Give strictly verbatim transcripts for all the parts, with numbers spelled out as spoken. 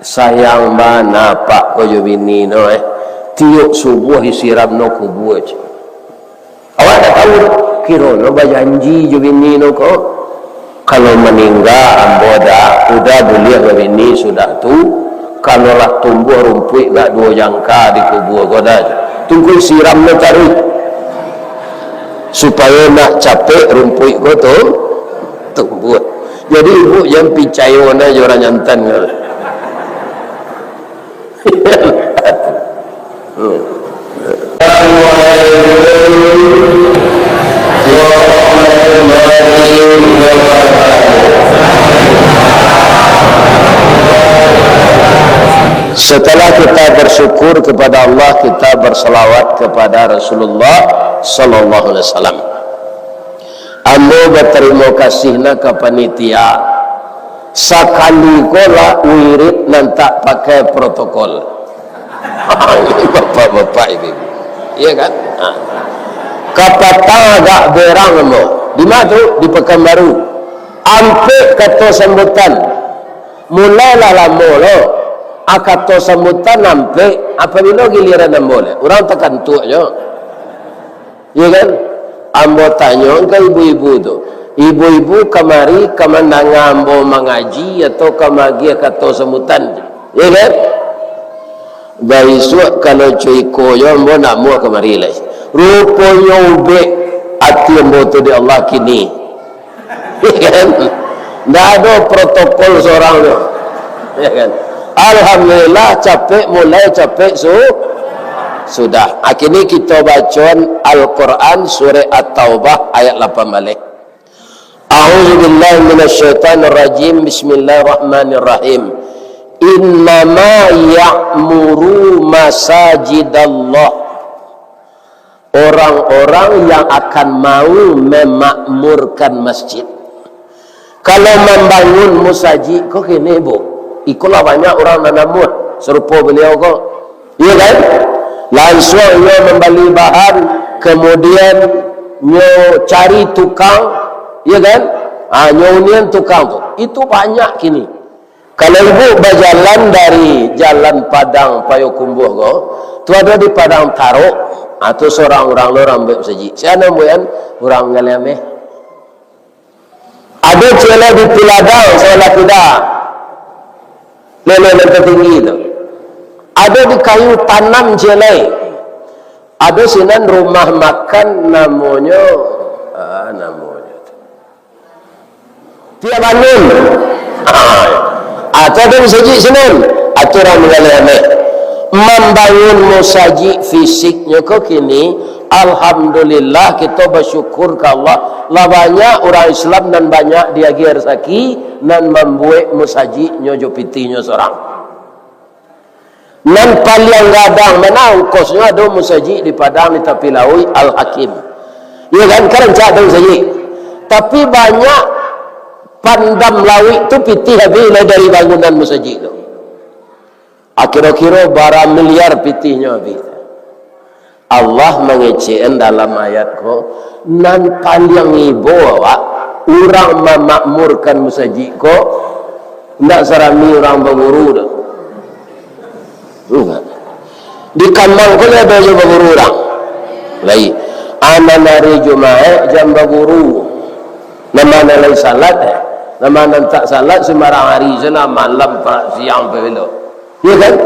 Sayang bana apak ko jo bini no, eh. Tiok subuah disiram no kubua, cik. Awak ndak tahu doh. Kiro no bajanji jo bini no ko. Kalau maningga ambo dah, udah buliah babini sudah tu, kalau lah tumbuah rumpuik gak duo jangka di kubua ko dah, tunggu siram no taruih. Supayo nak capek rumpuik ko tu tumbuah. Jadi ibu jan picayo na jo urang jantan ko. Setelah kita bersyukur kepada Allah, kita bersalawat kepada Rasulullah sallallahu alaihi wasallam. Ambo batarimo kasih na ka panitia. Sakali ko lah wirid nan tak pakai protokol. Ini bapak-bapak, ibu-ibu. Iya kan? Ha. Kapatang agak berang ambo. Di ma tu? Di Pekanbaru. Ampek kato sambutan. Mulailah lamo lo. Ah, kato sambutan ampek. Apabilo giliran ambo le? Urang takantuak jo. Iya kan? Ambo tanyo ka ibu-ibu tu, "Ibu-ibu kamari ka mandanga ambo mangaji atau ka magiah kato sambutan?" Iya kan? Baisuak kalau co iko jo ambo ndak muah kamari lai. Ruponyo ubek ati ambo tu dek Allah kini. Kan? Ndak ado protokol surang tu. Ya kan? Alhamdulillah, capek mulai, capek su-, sudah. Ah, kini kito bacoan Al-Quran, surah At-Taubah, ayat lapan baleh. A'udzubillahi minasyaitonirrajim. Bismillahirrahmanirrahim. Innama ya'muru masajidallah. Orang-orang yang akan mau memakmurkan masjid. Kalau mambangun musajik ko kini, Bu, ikolah banyak urang nan namuah sarupo baliau ko. Iya kan? Lansuang inyo mambali bahan, kamudian nyo cari tukang, iya kan? Ah, nyo unian tukang tu. Itu banyak kini. Kalau ibu bajalan dari Jalan Padang Payokumbuah ko, tu ado di Padang Tarok, ah, tu surang urang lo rambuik musajik. Sia nan buek an? Urang Galeh Ameh. Ado ciek lai di Piladang, Sawalah Kuda. Lele nan tatinggi tu. Ado di Kayu Tanam ciek lai. Ado sinan rumah makan namonyo, ah, namonyo tu. Tiap bangun. Ah, tu ado musajik sinan. Ah, tu urang manggaleh ameh. Mambangun musajik fisiknyo ko kini, alhamdulillah, kito basyukur ka Allah. Lah banyak urang Islam nan banyak diagiah rasaki, nan mambuek musajiknyo jo pitihnyo surang. Nan paliang gadang bana ongkosnyo ado musajik di Padang di tapi lauik, Al-Hakim. Iyo kan, ka rancak tu musajik. Tapi banyak pandam lauik tu pitih abih lah dari bangunan musajik tu. Kiro-kiro bara miliar pitihnyo abih. Allah mangecekan dalam ayat ko, nan paliang ibo awak, urang mamakmurkan musajik ko, ndak sarami urang baguru doh. Ingat. Di kambang ko lah ado jo baguru urang. Lai. Anan hari Jumaik jan baguru. Nama nan lai salat, eh? Nama nan tak salat sumbarang hari sajo, malam, pa-, siang, pabilo. Ya kan?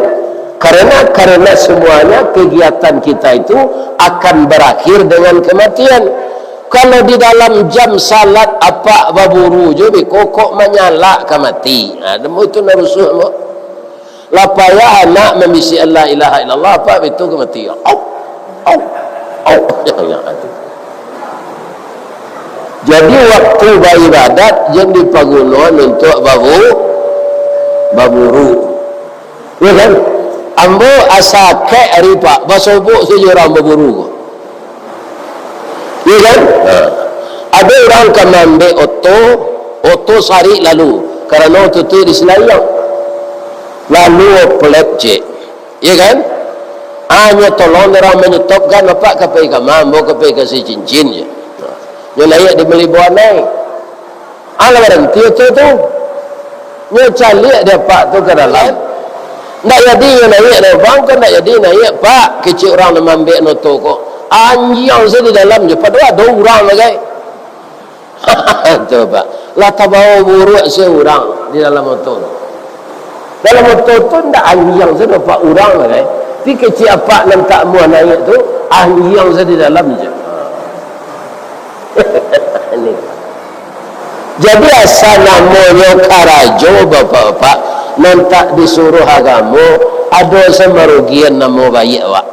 Karena, karena semuanya kegiatan kita itu akan berakhir dengan kematian. Kalau di dalam jam salat apak baburu jo beko kok manyalak ka mati. Ha, namo itu nan rusuh, mo. Lah payah anak mambisiakan la ilaha illallah, apak bitu ka mati. Au, au, au. Jadi waktu baibadat jan dipagunoan untuak babu-, baburu. Ya kan? Ambo asa kek ari pak, basobok sajo urang baburu ko. Ya kan? Ha. Ado urang ka maambek oto, oto sarik lalu, karano oto tu di Silaiang. Lalu oplet cek. Ya kan? Hanyo tolong urang manyetopkan, apak ka pai ka ma, ambo ka pai ka si cincin je. Nyo laiak di Malibuan ai. Alah baranti oto tu. Nyo caliak di apak tu ka dalam. Ndak jadi nyo naiak doh, bang, ko ndak jadi naiak, Pak, kecek urang nan maambiak moto ko. Anjiang se di dalam je, padahal ado urang bagai. Tu, Pak. Lah tabawo buruak se urang di dalam moto tu. Dalam moto tu ndak anjiang se doh, Pak, urang bagai. Tapi kecek apak nan tak amuah naiak tu, anjiang se di dalam je. Ini. Jadi, asa namonyo karajo, bapak-bapak, nan tak disuruh agamo, ado samarugian namo baiak awak.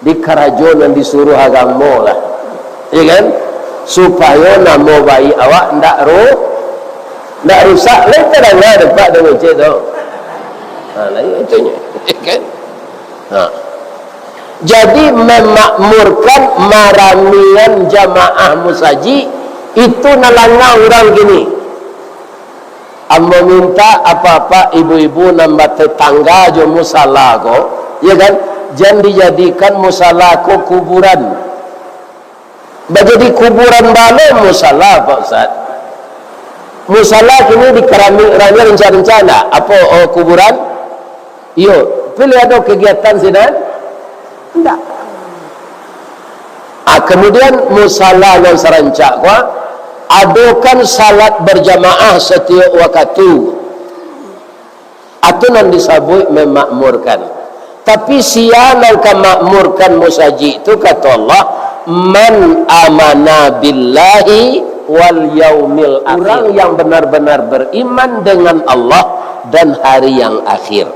Di karajo nan disuruh agamo lah. Ya kan? Supayo namo baiak awak ndak ru-, ndak rusak. Lai tadanga dek Pak dek ngecek tu. Ha, lai itu nyo. Ya kan? Ha. Jadi, memakmurkan maramian jamaah musajik, itu nan langah urang kini. Ambo minta apak-apak, ibu-ibu nan batetangga jo musala ko, ya kan, jan dijadikan musala ko kuburan. Bajadi kuburan bana musala, Pak Ustaz. Musala kini di keramik urang nyo rancak-rancak ndak? Apo, oh, kuburan? Iyo, pilih ado kegiatan sinan? Ndak. Ah, kemudian musala nan sarancak ko, adokan salat berjamaah setiap waktu. Atau nan disabuik memakmurkan. Tapi sia nan ka makmurkan musajik tu, kato Allah, "Man amana billahi wal yaumil akhir." Urang yang benar-benar beriman dengan Allah dan hari yang akhir.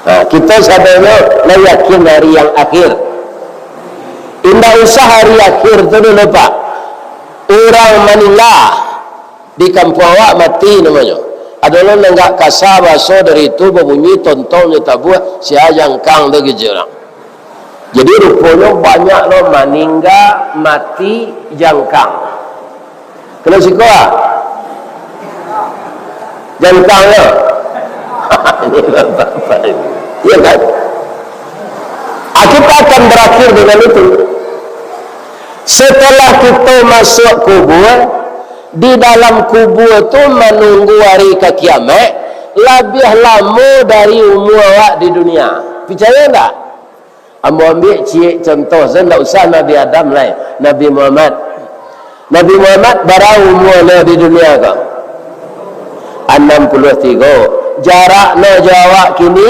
Nah, kita sadonyo lah yakin hari yang akhir. Indak usah hari akhir tu dulu, Pak. Urang maningga di kampuang awak mati namonyo. Ado lo nan agak kasa baso dari tu, babunyi tontong nyo tabuah, sia jangkang tu kecek urang. Jadi, ruponyo banyak lo maningga, mati, jangkang. Kena siko ah? Jangkang yo. Ini bapak-bapak ini. Iya kan? Ah, kita akan berakhir dengan itu. Setelah kita masuk kubur, di dalam kubur tu manunggu hari ka kiamat, labiah lamo dari umur awak di dunia. Picayo ndak? Ambo ambiak ciek contoh, sa ndak usah Nabi Adam lai, Nabi Muhammad. Nabi Muhammad bara umua nyo di dunia ko? Anam puluah tigo. Jarak nyo jo awak kini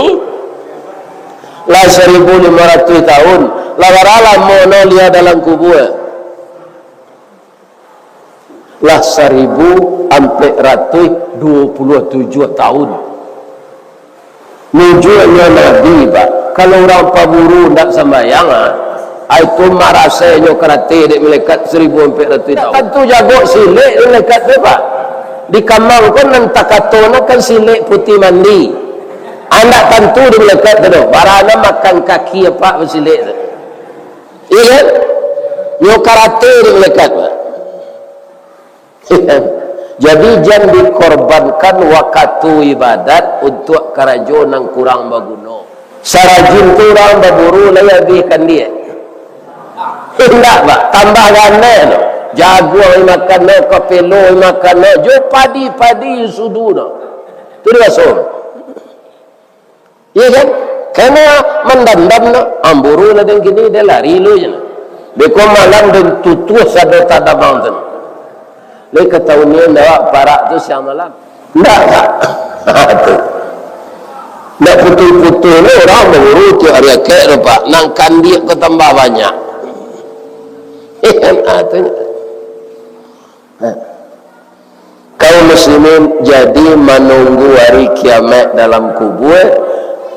lah saribu limo ratuih tahun. Lah bara lamo nyo lia dalam kubua? Lah saribu ampek ratuih duo puluah tujuah tahun. Nujuaknyo Nabi, Pak. Kalau urang paburu ndak sambayang, ah, itu marasenyo karate dek malaikat saribu ampek ratuih tahun. Tantu jago silek dek malaikat tu, Pak. Di kamang ko nan takato nyo kan silek putih mandi. Ah, ndak tantu dek malaikat tu doh. Bara nan makan kaki apak basilek tu. Iya kan? Nyo karate dek malaikat, Pak. Jadi, jan dikorbankan wakatu ibadat untuak karajo nan kurang baguno. Sarajin tu urang baburu lai abih kandiak. Indak, Pak. Tambah ganal tu. Jaguang dimakan no, kapelo dimakan no, jo padi-padi sudu no. Tu diraso. Iya kan? Karena mandandam no, amburu lah den kini, dia lari lu je no. Beko malam den tutuah sado tadamang tu. Lai katahuan nian awak parak tu siang malam. Ndak, Pak. Tu. Ndak putuih-putuih ni urang baburu tiok ari akek tu, Pak. Nan kandiak ko tambah banyak. Iya kan? Ah, tu. Nah. Kaum muslimin, jadi manunggu hari kiamat dalam kubua,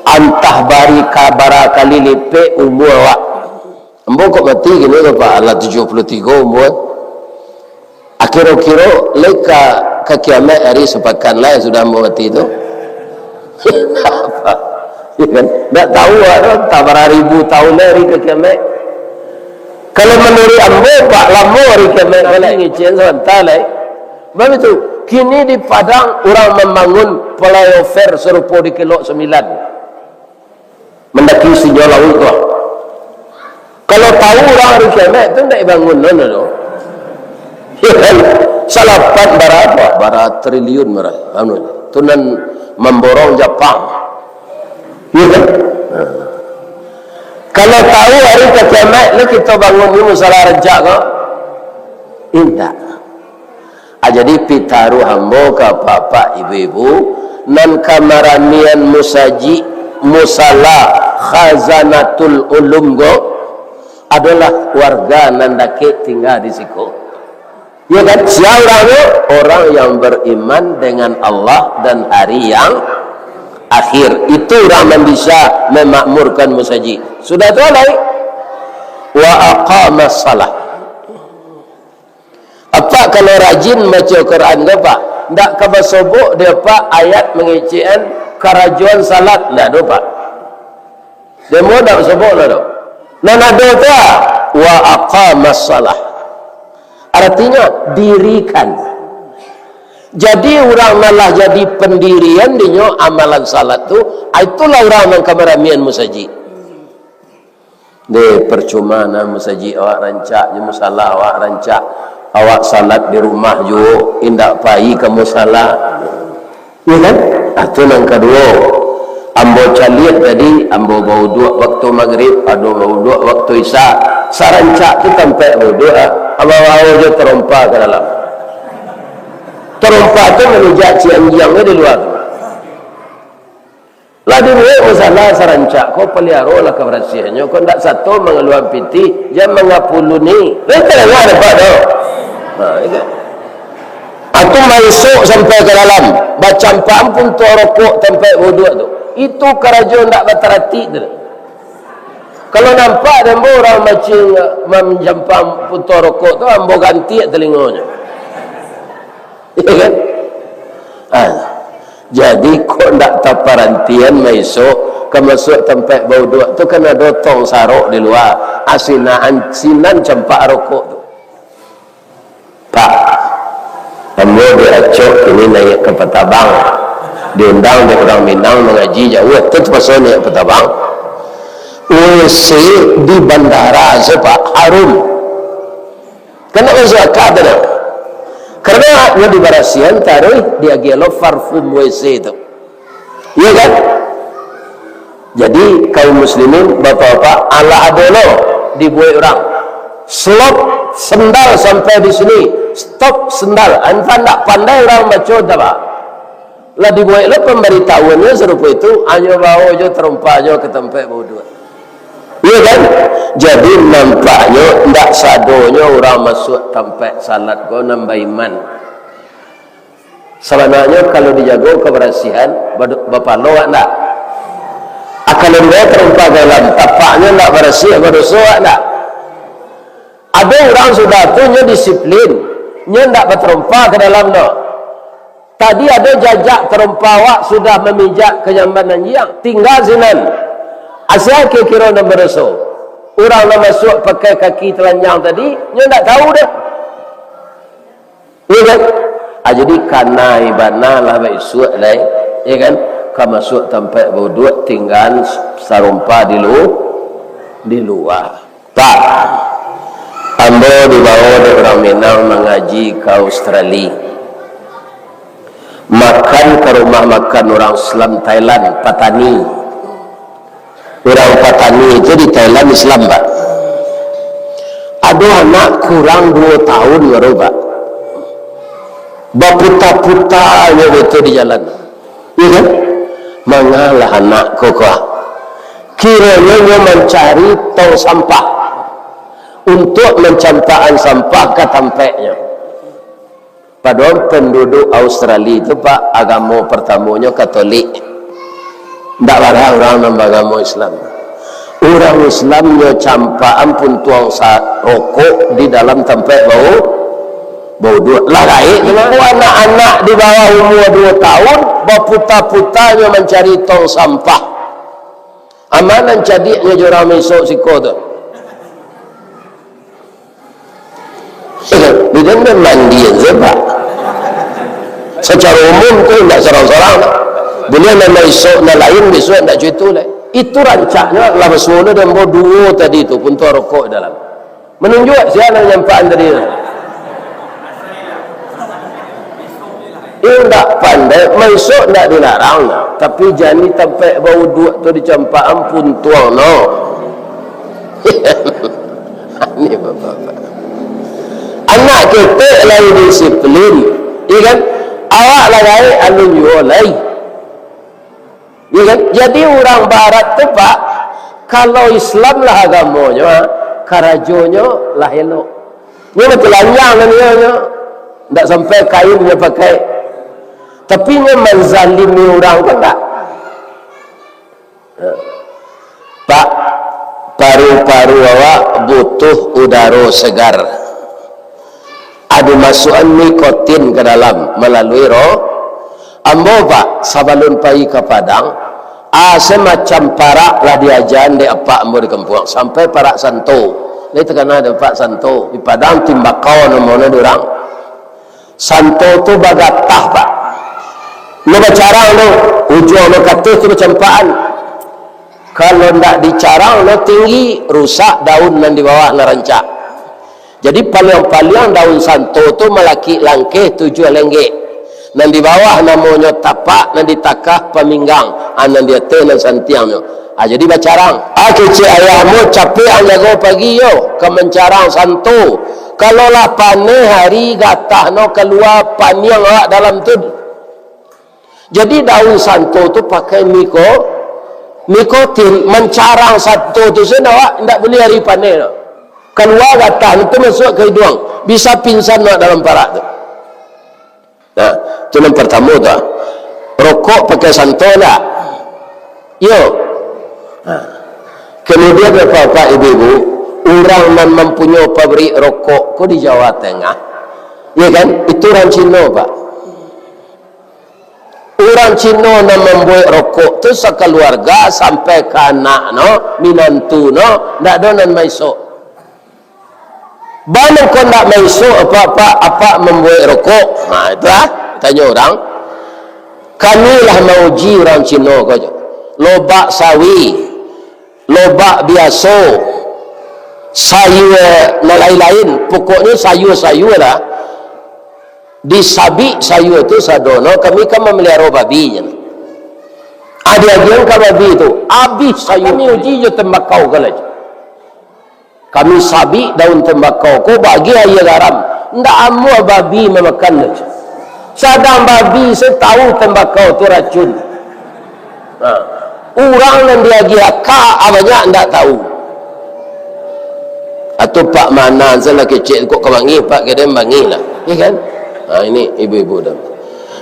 antah bari ka-, bara kali lipek umua awak. Ambo kok mati kini ko, Pak, alah tujuah puluah tigo umua. Akiro-kiro, lai ka, ka kiamat hari sapakan lah sudah ambo mati tu. Apa? Ya kan? Ndak tahu lah, entah bara ribu tahun lah hari ka kiamat. Kalau manuruik ambo, Pak, lamo hari kiamat, kalau ngicen sabanta lai. Babitu, kini di Padang urang mambangun flyover sarupo di Kelok Sambilan. Mandaki Sinjau Lauik tu. Kalau tahu urang hari kiamat tu, ndak dibangun, no, no, no. Ya kan? Salapan bara, bara triliun bara. Anu. Tu nan mamborong Japang. Iyo kan? Nah. Kalau tahu hari ka kiamaik, lah kito bangun ni musala rancak ko? Indak. Ah, jadi pitaruah ambo ka apak-apak, ibu-ibu, nan ka maramian musajik, musala, Khazanatul Ulum ko, adolah warga nan dakek tingga di siko. Ya kan? Sia urang tu? Orang yang beriman dengan Allah dan hari yang akhir. Itu urang nan bisa memakmurkan musajik. Sudah tu lai. Wa aqamas salah. Apak kalau rajin baca Quran tu, Pak, ndak ka basobok dek Apak ayat mangecekan karajoan salat, ndak ado, Pak. Demo ndak basobok lah tu. Nan ado tu, wa aqamas salah. Artinya, dirikan. Jadi, urang nan lah jadi pendirian dinyo amalan salat tu, ah, itulah urang nan ka maramian musajik. Deh, percuma nah musajik awak rancak, je musala awak rancak. Awak salat di rumah juo, indak pai ka musala. Iya kan? Ah, tu nan kaduo. Ambo caliak tadi, ambo bauduak waktu magrib, ado bauduak waktu isya. Sarancak tu tampek bauduak, ah. Ambo bawo jo tarompa ka dalam. Tarompa tu manijak cianjiang di lua tu. Lah dibuek musala sarancak ko, paliarolah kabarasiahannyo, ko ndak sato mangaluakan pitih, jan mangapuluni. Lai tadanga dek Apak tu? Ha, itu. Atau maisok sampai ka dalam, bacampaan puntuang rokok tampek bauduak tu. Itu karajo ndak bataratik tu. Kalau nampak dek ambo urang mancing, mancampaan puntuang rokok tu, ambo gantiak talingonyo. Iya kan? Ah. Jadi, kok ndak taparantian maisok ka masuak tampek bauduak tu, kan ado tong sarok di lua. Ah, sinan, sinan campak rokok tu. Pak, ambo diacok kini naiak ka Patabang. Diundang dek urang Minang mangaji jauah, tu tapaso naiak Patabang. W C di bandara se, Pak, harum. Kan ndak masuak aka tu, nah. Karano nyo dibarasiahan taruih diagiah lo parfum W C tu. Iya kan? Jadi, kaum muslimin, bapak-bapak, alah ado lo dibuek urang. Slop sendal sampai di sini, stop sendal. Antah ndak pandai urang baco, dah, Pak. Lah dibuek lo pambaritahuannyo sarupo itu, hanyo bawo jo tarompanyo ka tampek bauduak. Iya kan? Jadi, nampaknyo ndak sadonyo urang masuak tampek salat ko nan baiman. Sabananyo, kalau dijago kabarasiahan, bado-, bapalo awak ndak? Ah, kalau dibawo tarompa ka dalam, tapaknyo ndak barasiah, badoso awak ndak? Ado urang sudah tu nyo disiplin, nyo ndak batarompa ka dalam doh. Tadi ado jajak tarompa awak sudah mamijak ka jamban anjiang, tingga sinan. Sia kiro-kiro nan badoso? Urang nan masuak pakai kaki talanjang tadi, nyo ndak tahu doh. Iya kan? Ah, jadi kanai bana lah baisuak lai, iya kan? Ka masuak tampek bauduak, tinggaan tarompa di lu-, di lua. Pak, ambo dibawo dek urang Minang mangaji ka Australia. Makan ka rumah makan urang Islam Thailand, Patani. Urang Patani tu di Thailand Islam, Pak. Ado anak kurang duo tahun baru, Pak. Baputa-puta nyo batua di jalan. Iya kan? Mangalah anak ko, ko. Kironyo nyo mancari tong sampah. Untuak mancampakan sampah ka tampeknyo. Padahal penduduk Australia tu, Pak, agamo pertamonyo Katolik. Ndak bara urang nan baagamo Islam. Urang Islam nyo campakan puntuang sa-, rokok di dalam tampek bau-, bauduak. Lah gaek tu mah. Anak-anak di bawah umur duo tahun, baputa-puta nyo mancari tong sampah. Aman nan cadiaknyo jo urang maisok siko tu. Bida nan mandian sajo, Pak. Sacaro umum tu indak sorang-sorang. Buliah nan maisok, nan lain bisuak indak cuitu lai. Itu rancaknyo lah basuo lo dan baduo tadi tu, puntuang rokok dalam. Manunjuak sia nan nyampakan tadi tu. Indak pandai, maisok ndak dilarang, nah. Tapi jan di tampek bauduak tu dicampakan puntuang, no. Ini bapak-bapak. Anak ketek lai disiplin, iya kan? Awak lah gaek, alun juo lai. Iya kan? Jadi urang barat tu, Pak, kalau Islam lah agamonyo, ha, karajonyo lah elok. Nyo lah telanjang lah nyo, nyo. Ndak sampai kainnyo pakai. Tapi nyo manzalimi urang tu ndak. Ha. Pak, paru-paru awak butuh udaro segar. Ado masuakan nikotin ka dalam malalui roh. Ambo, Pak, sabalun pai ka Padang, a, samacam parak lah diajaan dek apak ambo di kampuang, sampai parak santo. Lai takana dek apak santo? Di Padang timbakau namonyo di urang. Santo tu bagatah, Pak. Nyo bacarang tu, ujuang nyo ka ateh tu bacampakan. Kalau ndak dicarang nyo tinggi, rusak daun nan di bawah nan rancak. Jadi, paliang-paliang daun santo tu malakik langkeh tujuah lenggek. Nan di bawah namonyo tapak, nan di takah paminggang, a, nan di ateh nan santiangnyo. A, jadi bacarang. A, kecek ayah ambo, capek ang jago pagi yo, ka mancarang santo. Kalau lah paneh ari, gatah no kalua, paniang awak dalam tu. Jadi, daun santo tu pakai niko-, nikotin, mancarang santo tu sajo awak indak buliah ari paneh tu. Kalua gatah tu masuak ka iduang, bisa pingsan awak dalam parak tu. Nah, tu nan partamo tu. Rokok pakai santo ndak? Iyo. Nah. Kemudian, bapak-bapak, ibu-ibu, urang nan mampunyoi pabrik rokok ko di Jawa Tengah, iya kan? Itu urang Cino, Pak. Urang Cino nan mambuek rokok tu sakaluarga sampai ka anak no, minantu no, ndak ado nan maisok. Baa mangko ndak maisok apak, apak, apak mambuek rokok? Ha, itulah, tanyo urang. Kami lah mauji urang Cino ko jo. Lobak sawi, lobak biaso, sayua nan lain-lain, pokoknyo sayua-sayua lah. Disabik sayua tu sadono, kami kan mamaliharo babi, jan. Ado agian ka babi tu, abih sayua. Kami uji jo tembakau ko lai. Kami sabik daun tembakau ko, bagi aia garam. Ndak amuah babi mamakan tu. Sadang babi se tau tembakau tu racun. Ha. Urang nan diagiah ka, a, banyak ndak tau. Atau Pak Manan salah kecek, kok ka bangih, Pak, kadang bangih lah. Iya kan? Ha, ini ibu-ibu dah.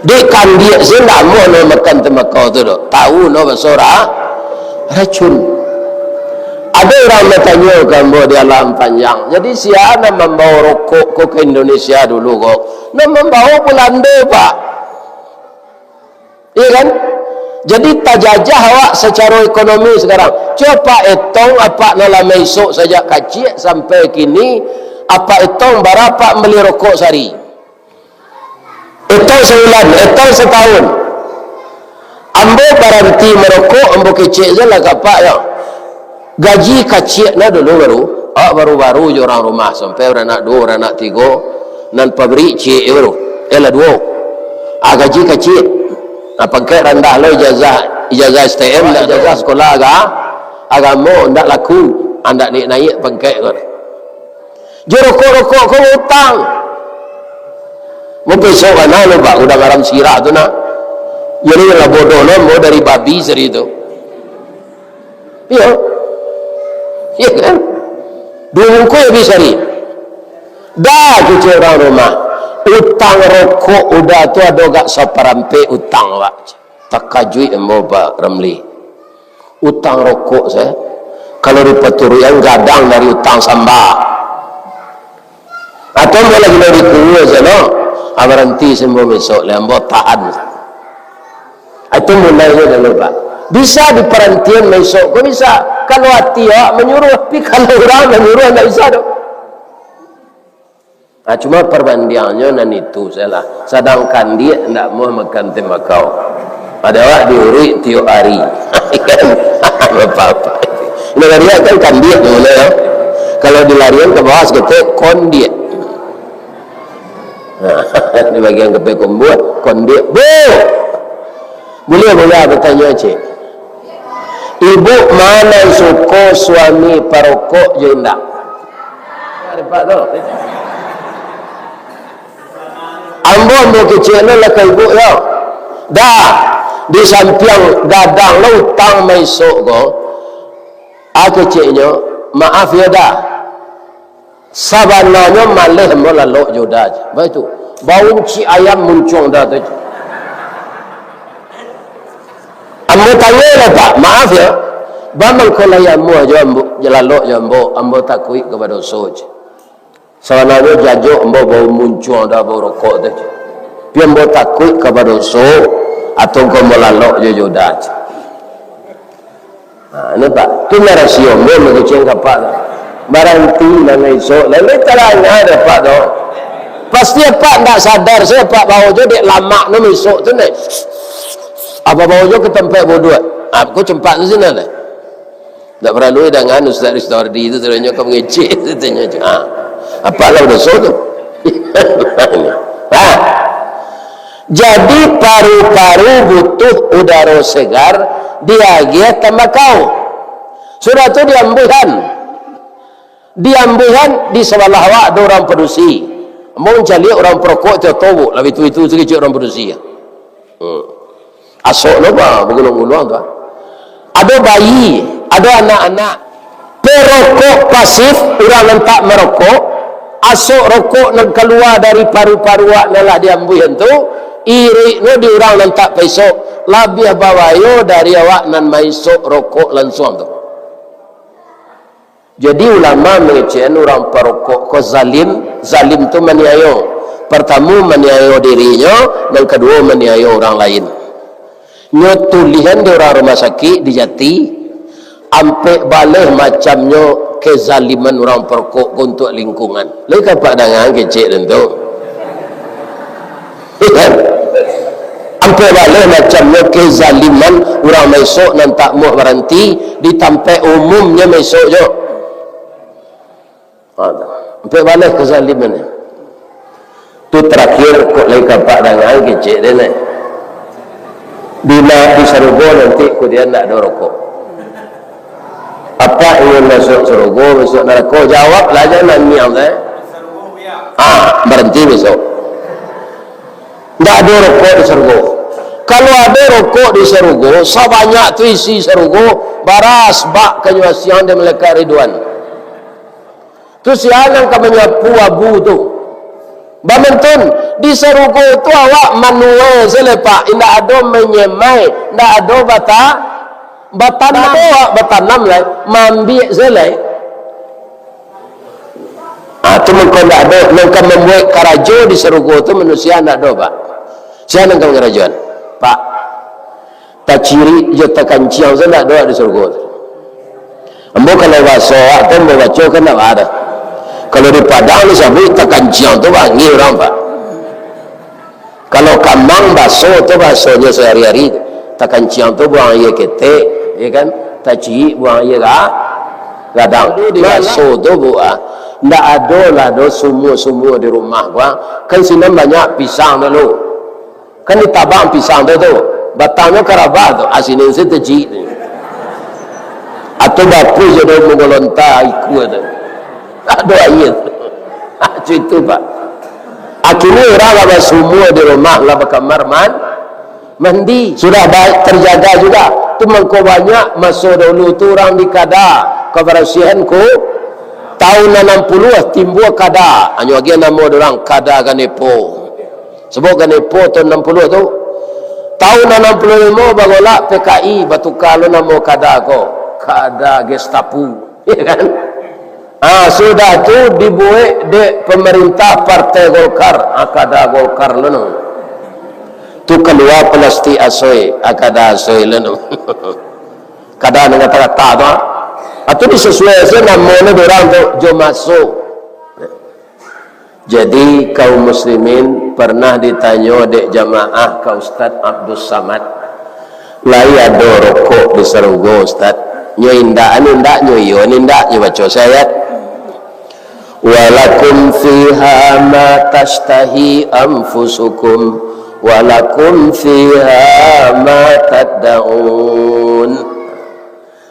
Dek kandiak se ndak amuah no makan tembakau tu doh. Tau no baso ra-, racun. Ado urang batanyo ka ambo di Alam Panjang, jadi sia nan mambao rokok ko ka Indonesia dulu ko? Nan mambao Belando, Pak. Iya kan? Jadi tajajah awak sacaro ekonomi sekarang. Cubo apak etong, apak nan lah maisok sajak kaciak sampai kini, apak etong bara apak mambali rokok sahari? Etong sabulan, etong satahun. Ambo baranti marokok, ambo kecek se lah ka apak yo. Gaji kaciak na dulu baru, awak baru-baru jo urang rumah, sampai baranak duo, baranak tigo, nan pabrik ciek je baru, eh lah duo. Ah, gaji kaciak. Ah, pangkek randah lo, ijazah, ijazah S T M, ijazah sekolah aga-, agamo, ndak laku, ah, ndak naiak-naiak pangkek ko. Jo rokok-rokok ko utang. Mupesok bana lo, Pak, gudang garam sirah tu nah. Jadi lah bodoh lo, ambo dari babi sari tu. Iyo. Iyo kan? Duo bungkuih habis sari. Dah, kecek urang rumah. Utang rokok udah tu ado gak saparampek utang, Pak. Takajuik ambo, Pak Ramli. Utang rokok se, kalau dipaturuikan gadang dari utang samba. Atau ambo lagi dari kuwa se no, ah, baranti se ambo besok lai, ambo tahan. Itu mulai se dulu, Pak. Bisa diparantian besok ko bisa. Kalau ati awak manyuruh, tapi kalau urang manyuruh, ndak bisa doh. Ah, cuma parbandiangnyo nan itu sajolah. Sadang kandiak ndak amuah makan tembakau. Pado awak diuruik tiok ari. Bapak-bapak. Indak kandiak kan kandiak namonyo, yo. Kalau dilarian ka bawah saketek, kondiak. Nah, di bagian kapia kombuah, Pandek, Bu! Buliah, buliah batanyo, cek. Ibu ma nan suko suami parokok jo indak? Ambo, ambo kecek lo lah ka ibu yo. Dah, di sampiang gadang lo utang maisok ko, a keceknyo, maaf yo, dah. Sabananyo maleh ambo lalok jo uda, baitu. Bau inciak ayam muncuang uda tu. Ambo tanyo lah, Pak, maaf yo. Baa mangko lai amuah jo ambo, jo lalok jo ambo, ambo takuik ka badoso, cek. Sabananyo jajok ambo bau muncuang uda, bau rokok tu, cek. Tapi ambo takuik ka badoso, atau ko ambo lalok jo, jo uda, cek. Ha, ni, Pak. Tu lah rasio ambo mangecek ka Apak tu. Baranti nan isok. Lalu tarang ado, Pak, tu. Pasti Apak ndak sadar, sajo Apak bao jo dek lamak nan isok tu, neh. Apak bao jo ka tampek buduak. Ha, ko campak tu sinan, neh. Ndak paralu dangan Ustaz Ristardi tu, sadonyo ka mangecek tu, tanyo tu. Ha. Apak lah badoso tu. Ha. Jadi, paru-paru butuh udaro segar, diagiah tambakau. Sudah tu diambuihan. Diambuihan di sabalah awak ado urang padusi. Ambo mancaliak urang parokok tu, tobok lah, itu-itu sakecek urang padusi. Hmm. Asok lo ba, baguluang-guluang tu, ah. Ado bayi, ado anak-anak. Perokok pasif, urang nan tak marokok, asok rokok nan kalua dari paru-paru awak nan lah diambuihan tu, iruiknyo di urang nan tak paisok, labiah babayo dari awak nan maisok rokok lansuang tu. Jadi, ulama mangecek urang parokok ko zalim, zalim tu maniayo. Partamo maniayo dirinyo, nan kaduo maniayo urang lain. Nyo tulihan di urang rumah sakik di Jati, ampek baleh macamnyo kezaliman urang parokok ko untuak lingkungan. Lai ka Apak danga kecek den tu? Kan? Ampek baleh macamnyo kezaliman urang maisok nan tak muah baranti di tampek umumnyo maisok jo. Ha, ampek baleh kezaliman. Tu terakhir, kok lai ka Apak danga kecek den, eh. Di na-, di sarugo nanti kudian ndak ado rokok. Apak ingin masuk sarugo, masuk narako? Jawablah, jan nangiang, eh. Ah, baranti besok. Ndak ado rokok di sarugo. Kalau ado rokok di sarugo, sabanyak tu isi sarugo, baras bak kanyo asiang dek malaikat Ridwan. Tu sia nan ka manyapu abu tu? Bamantun, di sarugo tu awak manuai se lai, Pak, indak ado manyemai, indak ado bata-, batanam, awak batanam lai, maambiak se lai. Ah, tu mangko ndak ado, nan ka mambuek karajo di sarugo tu manusia ndak ado, Pak. Sia nan ka mangarajoan? Pak, tacirik jo takanciang se ndak ado di sarugo tu. Ambo kalau bahaso awak tu, ambo baco kan ndak ado. Kalau di Padang disabuik takanciang tu bangih urang, Pak. Kalau kamang baso tu bahasonyo sahari-hari, takanciang tu buang aia ketek, ya kan? Tacirik buang aia ga-, gadang. Di baso tu, Bu, ah, ndak ado lah do sumua-sumua di rumah, Bu, ah. Kan sinan banyak pisang dulu. Kan ditabang pisang tu, tu. Batangnyo karabah tu, ah, sinan se tacirik tu. Atau bapuih jo daun mangolonta ikua tu. Ado aia tu. Ah, cuitu, Pak. Akhirnyo urang lah basumua di rumah, lah bakamar man-, mandi. Sudah baik terjaga juga. Tu mangko banyak maso dahulu tu urang di kada kabarasihan ku. Tahun anam puluah timbua kada. Hanyo agiah namo dek urang, kada Ganepo. Sebab Ganepo tahun anam puluah tu. Tahun anam puluah limo bagolak P K I, batuka lo namo kada ko. Kada Gestapo. Ya kan? Ah, sudah tu dibuek dek pemerintah Partai Golkar. Ah, kada Golkar lo no. Tu kalua plastik asoi, ah, kada asoi lo no. Kada nan kata-kata tu, ah. Ah, tu disasuai se namo ni dek urang tu, jo maso. Jadi, kaum muslimin, pernah ditanyo dek jamaah ka Ustaz Abdus Samad, "Lai ado rokok di sarugo, Ustaz?" Nyo indak, anu indak, nyo iyo, anu indak, nyo baco se ayat. "Walakum fiha ma tashtahi anfusukum, Walakum fiha ma tad'un.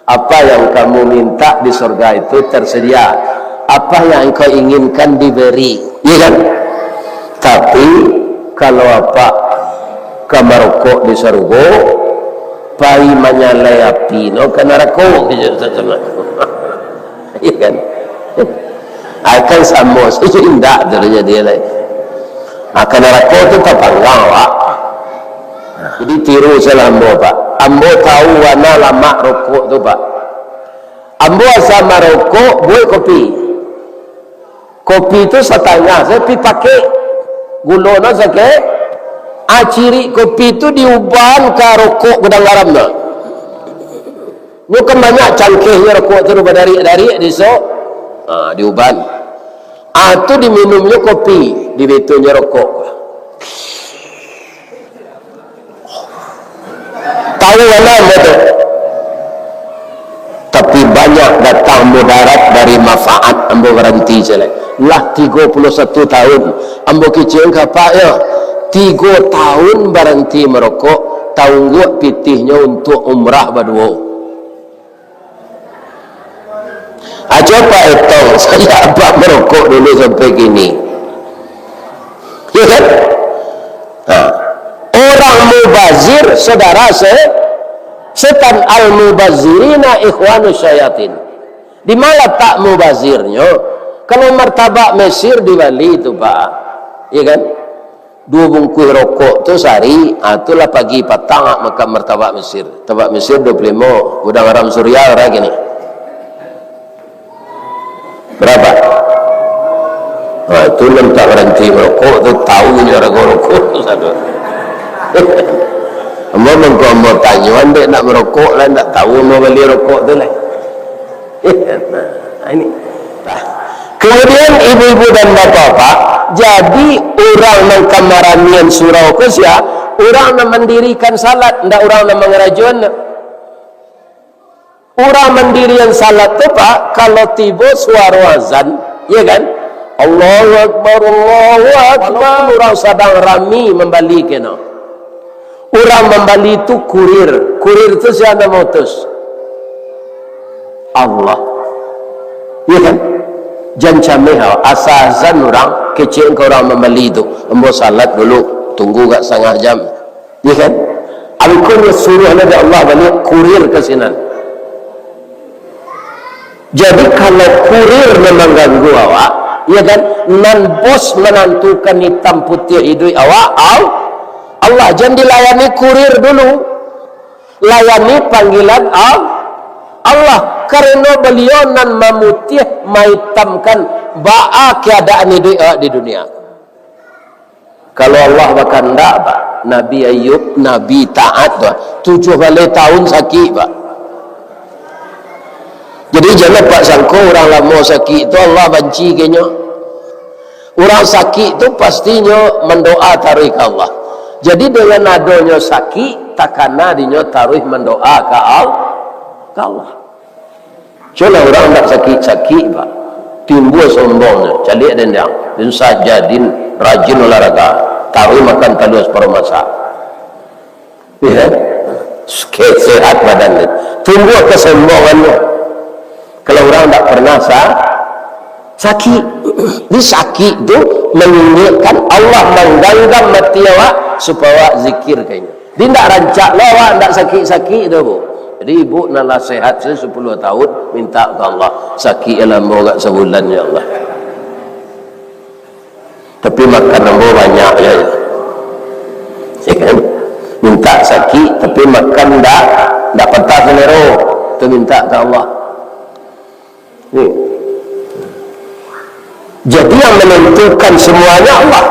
Apa yang kamu minta di surga itu tersedia. Apa yang engkau inginkan diberi. Iya kan? Tapi, kalau apak ka marokok di sarugo, pai manyalai api no ka narako. Iya kan? Ai kan samo sajo indak tu jadi lai. Ah, ka narako tu tapanggang, Pak. Jadi tiru salah ambo, Pak. Ambo tahu wana lamak rokok tu, Pak. Ambo asa marokok, buek kopi. Kopi tu satangah, sapi pakek. Gulo no sakek. Ah, cirik kopi tu diuban ka rokok gudang garam no. Nyo kan banyak cangkehnyo rokok tu, badariak-dariak di so. Ha, diuban. Ah, tu diminumnyo kopi, dibitunyo rokok. Tahu lah ambo tu. Tapi banyak datang mudarat dari manfaat, ambo baranti cek lai. Lah tigo puluh satu tahun, ambo kicik ka apak yo. Tigo tahun baranti marokok, taungguak pitihnyo untuak umrah baduo. Ajo Pak Etong, sajak Apak marokok dulu sampai kini. Ya kan? Nah, orang mubazir, saudara se-, setan, al-mubazirina ikhwanu syayatin. Di mana letak mubazirnyo? Kalau martabak Mesir di Bali tu, Pak. Ya kan? Duo bungkuih rokok tu sahari, ah, tu lah pagi patang, ah, makan martabak Mesir. Martabak Mesir duo puluah limo, gudang garam Suria bara kini? Bara? Ah, tu nan tak baranti marokok tu, tahu nyo harago rokok tu sado. Ambo mangko ambo tanyo, andek nak marokok lah, ndak tahu ambo bali rokok tu lah. Nah, ini. Nah. Kemudian ibu-ibu dan bapak-bapak, jadi urang nan ka maramian surau ko sia? Urang nan mandirikan salat, ndak urang nan mangarajoan. Urang mandirian salat tu, Pak, kalau tibo suaro azan, ya kan? Allahu Akbar, Allahu Akbar. Walaupun urang sadang rami mambali keno. Urang mambali tu kurir. Kurir tu sia nan mautus? Allah. Iya kan? Jan cameh awak. Asa azan urang, kecek ka urang mambali tu. Ambo salat dulu, tunggu gak satangah jam. Iya kan? Abih ko nyo suruah dek Allah baliak kurir ka sinan. Jadi, kalau kurir nan mangganggu awak, ya kan, nan bos manantukan itam putiah iduik awak, Al-, Allah, jan dilayani kurir dulu. Layani panggilan Al-, Allah, karano Baliau nan mamutiah, maitamkan baa keadaan iduik awak di dunia. Kalau Allah bakandak, Pak, Nabi Ayub, Nabi taat tu, tujuah baleh tahun sakik, Pak. Jadi, jan apak sangko urang lamo sakik tu Allah banci ka inyo. Urang sakik tu pastinyo mandoa taruih ka Allah. Jadi, dengan adonyo sakik, takana dinyo taruih mandoa ka Al-, ka Allah. Cubolah urang ndak sakik-sakik, Pak. Timbua sombongnyo, caliak den, den sajo den rajin olahraga, taruih makan talua saparuah masak. Iya. Ke-, sehat badan den. Timbua kasombongannyo. Kalau urang ndak pernah sa-, sakik. Jadi sakik tu manunjuakkan Allah mangganggam ati awak supaya awak zikir ka Inyo. Jadi, indak rancak lo awak, indak sakik-sakik tu, Bu. Jadi, ibu nan lah sehat se sapuluah tahun, minta ka Allah, sakik lah ambo agak sabulan, ya Allah. Tapi makan ambo banyak, ya. Ya kan? Minta sakik, tapi makan ndak, ndak patah selero. Tu minta ka Allah. Ni. Jadi, yang menentukan semuanya Allah.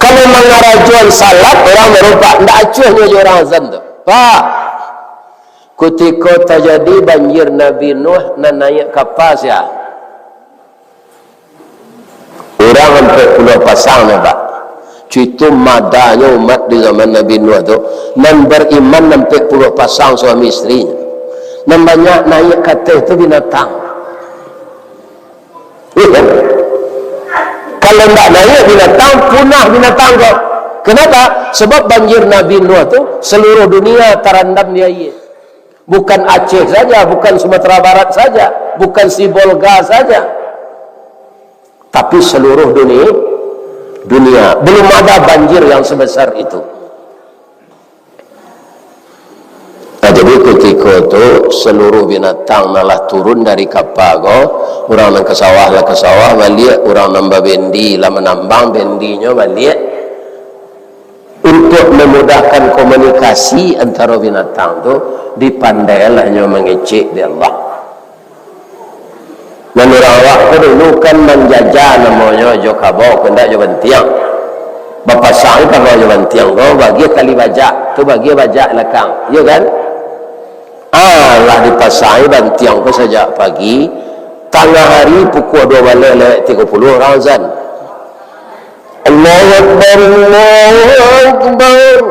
Kalau mangarajoan salat, urang barupak, ndak acuahnyo jo urang azan tu. Pak, kutiko tajadi banjir Nabi Nuh nan naiak kapa sia? Urang ampek puluah pasang nyo, Pak. Cuito madanyo umat di zaman Nabi Nuh tu, nan bariman ampek puluah pasang suami isteri. Nan banyak naiak ka ateh tu binatang. Iya kan? Kalau ndak naiak binatang, punah binatang ko. Kenapa? Sebab banjir Nabi Nuh tu seluruh dunia tarandam di aia. Bukan Aceh saja, bukan Sumatera Barat saja, bukan Sibolga saja. Tapi seluruh dunia, dunia. Belum ada banjir yang sebesar itu. Nah, jadi kutiko tu, seluruh binatang nan lah turun dari kapa ko, urang nan ka sawah lah ka sawah baliak, urang nan babendi lah manambang bendinyo baliak, untuak mamudahkan komunikasi antaro binatang tu, dipandaiannyo mangecek di Allah. Nan urang awak ko dulu kan manjajah namonyo jo kabau, ko ndak jo bantiang. Bapasang kabau jo bantiang ko, bagian tali bajak, tu bagian bajak lakang. Iyo kan? Ah, lah dipasangi bantiang ko sajak pagi, tangah hari pukua dua baleh lewat tigo puluah urang azan. Allahu Akbar, Allahu Akbar.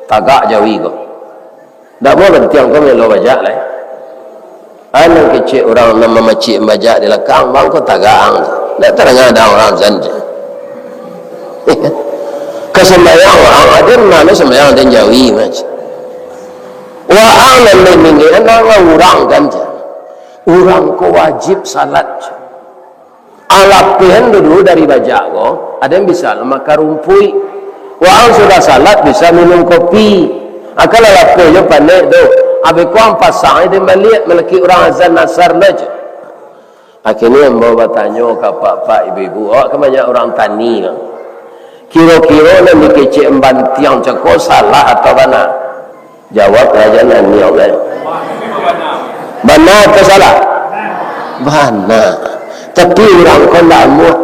Tagak jawi ko. Ndak buliah bantiang ko melo bajak lai. Anak kecek urang nan mamacik bajak di lakang, bang ko tagang. Ndak tadanga ado urang azan je. Ka sambayang urang, ado nan sambayang, ado jawi mah. Waang nan lai minggi, nan urang kan je. Urang ko wajib salat je. Alapehan dulu dari bajak ko, ado nan bisa lah makan rumpuik. Waang sudah salat bisa minum kopi. Akan lah lapeh jo panek tu. Abih ko ang pasang ati baliak malakik urang azan asar lah je. Akhirnyo ambo batanyo ka apak-apak, ibu-ibu, awak kan banyak urang tani kan. Kiro-kiro nan dikecek bantiang cako salah atau bana? Jawab raja nan niang kan. Bana atau salah? Bana. Tapi urang ko ndak amuah.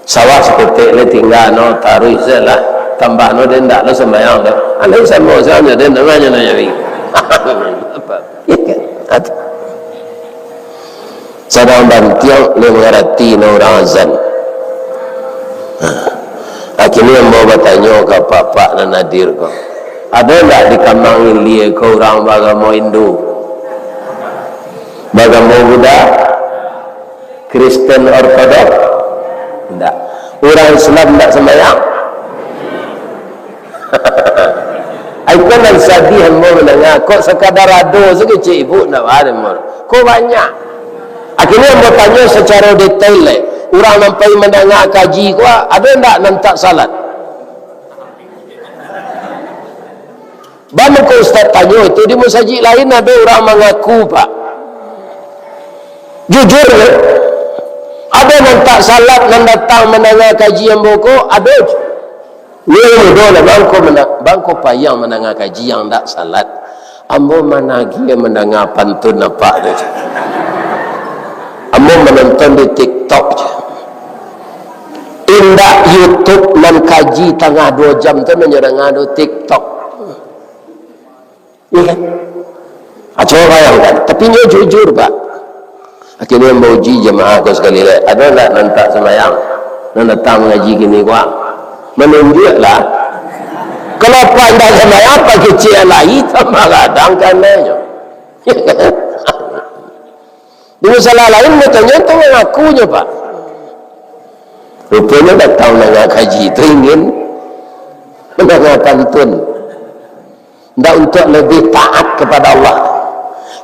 Sawah saketek lai tingga no, taruih se lah. Tambah no, den ndak lo sambayang tu. Alai samo sajo den, namonyo no nyari. Apa? Iya kan? Atu. Sadang bantiang, lai mangarati no urang azan. Ha. Akhirnyo ambo batanyo ka apak-apak nan hadir ko, ado ndak di Kamang Ilie ko urang baagamo Hindu? Baagamo Buddha? Kristen Ortodok? Ndak. Urang Islam ndak sambayang? Ai, ko nan sadiah ambo mandanga, kok sakadar ado saketek ibu ndak baa ambo. Ko banyak. Akhirnyo ambo tanyo sacaro detail lai. Urang nan pai mandanga kaji ko, ado ndak nan tak salat? Baa mangko ustaz tanyo itu, di masajik lain ado urang mangaku, Pak. Jujur, yo. Ado nan tak salat, nan datang mandanga kaji ambo ko, ado je. Ni mudo lah, bangko mena-, bangko payah mandanga kaji yang ndak salat. Ambo managih mandanga pantun apak tu. Ambo manonton di TikTok je. Indak YouTube nan kaji tangah duo jam tu nan nyo danga do TikTok. Iya kan? Ah, cubo bayangkan. Tapi nyo jujur, Pak. Akhirnyo ambo uji jamaah ko sakali lai. Ado ndak nan tak sambayang? Nan datang mangaji kini ko, ah. Manunjuak lah. Kalau Apak indak sambayang, Apak kecek lai, tambah gadang kanai nyo. Di masalah lain, batanyo tu mangaku nyo, Pak. Ruponyo datang mandanga kaji tu ingin mandanga pantun. Ndak untuak lebih taat kepada Allah.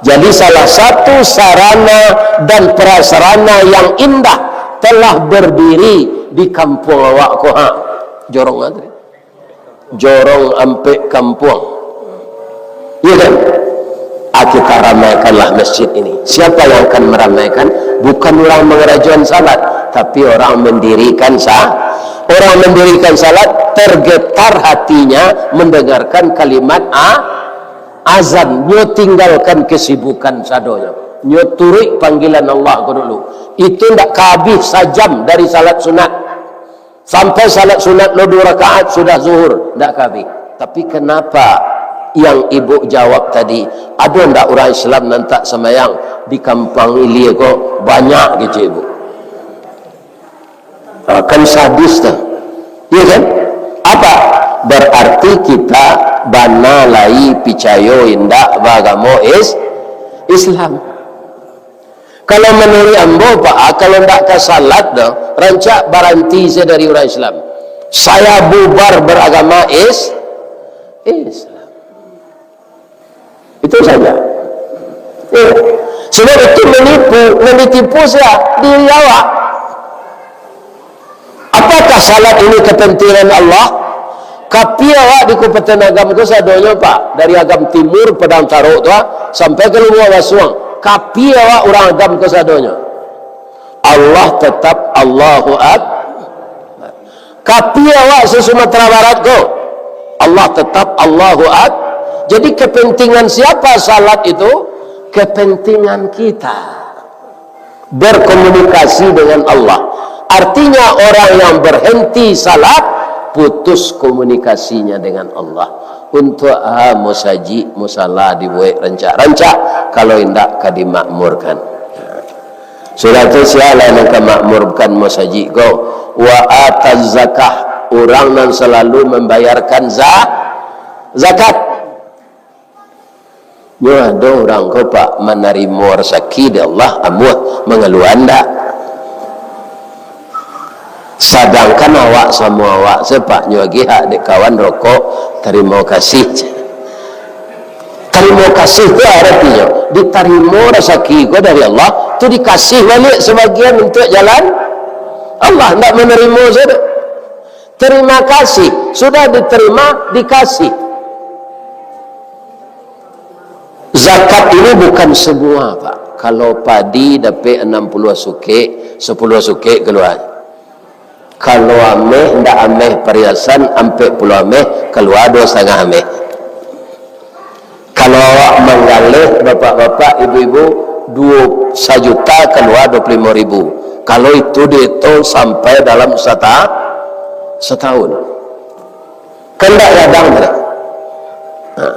Jadi, salah satu sarana dan prasarana yang indah telah berdiri di kampuang awak ko, ha. Jorong a tadi. Jorong Ampek Kampuang. Iya kan? Ah, kita ramaikanlah masjid ini. Siapa yang akan meramaikan? Bukan urang mangarajoan salat, tapi urang mandirikan sa-, urang mandirikan salat, tergetar hatinya mendengarkan kalimat a-, azan. Nyo tinggalkan kesibukan sadonyo. Nyo turuik panggilan Allah ko dulu. Itu ndak ka abih sajam dari salat sunat. Sampai salat sunat lo duo rakaat sudah zuhur, ndak ka abih. Tapi kenapa yang ibu jawab tadi, ado ndak urang Islam nan tak sambayang di Kampuang Ilie ko? Banyak, kecek ibu. Ha, kan sadis tu. Iya kan? Apa? Berarti kita bana lai picayo indak baagamo is-, Islam. Kalau manuruik ambo, Pak, ah, kalau ndak ka salat doh, rancak baranti se dari urang Islam. Saya bubar beragama is-, Islam. Itu saja. Ya. Sebab itu menipu, nan ditipu sia? Diri awak. Apakah salat ini kepentingan Allah? Kapia awak di Kabupaten Agam ko sadonyo, Pak? Dari Agam Timur, Padang Tarok tu, ah, sampai ka Lubuak Basuang. Kapia awak urang Agam ko sadonyo? Allah tetap Allahu Akbar. Kapia awak se-Sumatera Barat ko? Allah tetap Allahu Ak-, jadi kepentingan siapa salat itu? Kepentingan kita. Berkomunikasi dengan Allah. Artinya orang yang berhenti salat, putus komunikasinya dengan Allah. Untuk ah, musajik, musala dibuek rancak-rancak, kalau indak ka dimakmurkan. Sudah tu, sia lah nan ka makmurkan masajik ko? Wa ataz zakah, urang nan salalu mambayarkan za-, zakat. Nyo ado urang ko, Pak, manarimo rasaki dari Allah, amuah mangalua ndak? Sadangkan awak samo awak se, Pak, nyo agiah hak dek kawan rokok, tarimo kasih. Tarimo kasih tu aratinyo, ditarimo rasaki ko dari Allah, tu dikasih baliak sabagian untuak jalan Allah, ndak manarimo sajo. Tarima kasih, sudah diterima, dikasih. Zakat ini bukan semua, Pak. Kalau padi dapek anam puluah sukek, sapuluah sukek kalua. Kalau ameh, ndak ameh pariasan, ampek puluah ameh, kalua duo satangah ameh. Kalau awak manggaleh, bapak-bapak, ibu-ibu, duo sajuta, kalua duo puluah limo ribu. Kalau itu dihitung sampai dalam sata-, satahun. Kan ndak gadang tu. Ha.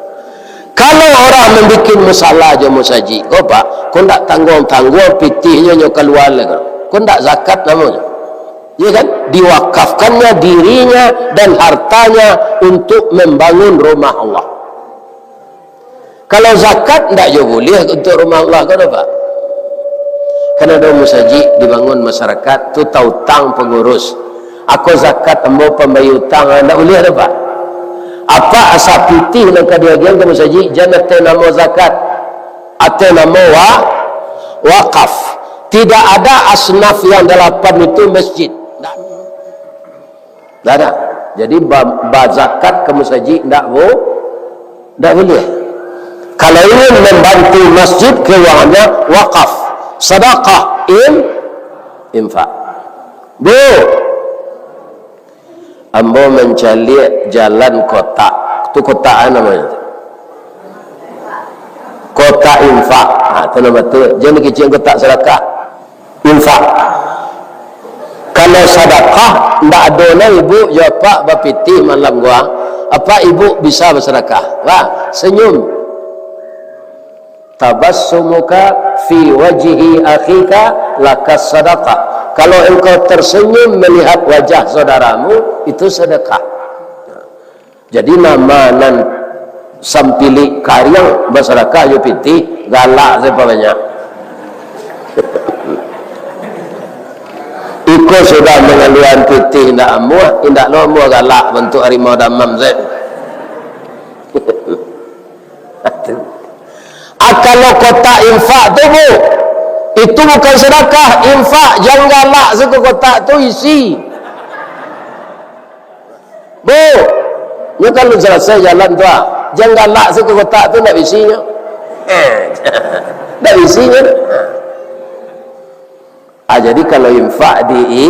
Kalau urang mambuek musala jo musajik ko, Pak, ko ndak tangguang-tangguang pitihnyo nyo kalua lai ko. Ko ndak zakat namonyo. Ya kan? Diwakafkannya dirinya dan hartanya untuk membangun rumah Allah. Kalau zakat, ndak jo buliah untuak rumah Allah ko doh, Pak. Kan ado musajik dibangun, masyarakat tu tautang pangurus. Ako zakat, ambo pambayia utang, ndak buliah doh, Pak. Apak asa pitih nan ka diagiahan ka musajik, jan ateh namo zakat, ateh namo wa-, wakaf. Tidak ada asnaf yang dalapan itu masjid. Ndak. Ndak ada. Jadi, ba-, bazakat ka musajik ndak bu-, ndak buliah. Kalau ingin mambantu masjid, keuangannya wakaf, sadakah, in-, infak. Bu, ambo mancaliak jalan kotak. Tu kotak a namonyo? Kotak infak. Ha, tu namo tu. Jan dikecek kotak sadakah. Infak. Kalau sadakah, ndak ado lai ibu jo apak bapitih malam ko. Apak ibu bisa basadakah. Wah, senyum. Tabassumuka fi wajhi akhika lakas sadakah. Kalau engkau tersenyum melihat wajah saudaramu, itu sedekah. Jadi, nama nan sampilik kariang basadakah jo pitih, galak se pabanyak. Iko sudah mangaluakan pitih indak amuah, indak lo amuah galak bantuak harimau damam se. Ah, kalau kotak infak tu, Bu, itu bukan sedekah, infak, jan galak se ka kotak tu isi. Bu, nyo kalau salasai jalan tu, ah, jan galak se ka kotak tu, ndak bisinyo. Eh, ndak bisinyo. Ah, jadi kalau infak di,